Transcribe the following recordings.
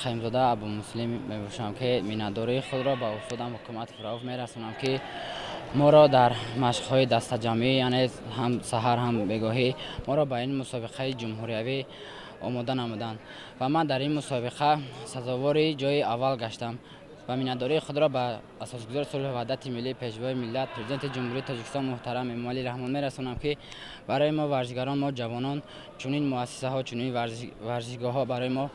Қаймзода Абумуслим мебошам, ки миннатдории худро ба устодам Ҳукумат Фиръавн мерасонам, ки моро дар машқҳои дастаҷамъӣ, яъне ҳам саҳар, ҳам бегоҳӣ, моро ба ин мусобиқаи ҷумҳуриявӣ омода намуданд ва ман дар ин мусобиқа сазовори ҷои аввал гаштам ва миннатдории худро ба асосгузори сулҳу ваҳдати миллӣ, пешвои миллат, президенти Ҷумҳурии Тоҷикистон муҳтарам Эмомалӣ Раҳмон мерасонам, ки барои мо варзишгарон, мо ҷавонон чунин муассисаҳо, чунин варзишгоҳҳо барои мо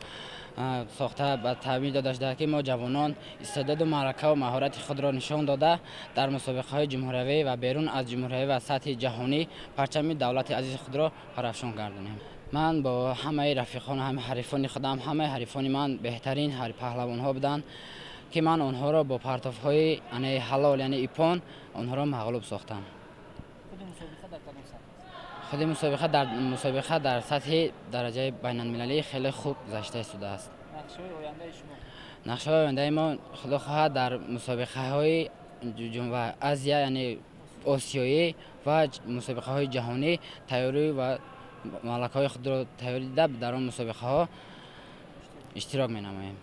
сохта ба таъмин дода шуда, ки мо ҷавонон истеъдоду малакаву маҳорати худро нишон дода, дар мусобиқаҳои ҷумҳуриявӣ ва берун аз ҷумҳуриявӣ ва сатҳи ҷаҳонӣ парчами давлати азизи худро парафшон гардонем. Ман бо ҳамаи рафиқон, ҳамаи ҳарифони худам, ҳамаи ҳарифони ман беҳтарин паҳлавонҳо буданд, ки ман онҳоро бо партофҳои ҳалол, яъне ипон, онҳоро мағлуб сохтам. Худи мусобиқа дар сатҳи дараҷаи байналмилалӣ хеле хуб гузашта истодааст. Нақшаҳои ояндаи мо, худо хоҳад, дар мусобиқаҳои Азия, яъне осиёӣ ва мусобиқаҳои ҷаҳонӣ тайёрӣ ва малакаҳои худро тайёр дида, дар он мусобиқаҳо иштирок менамоем.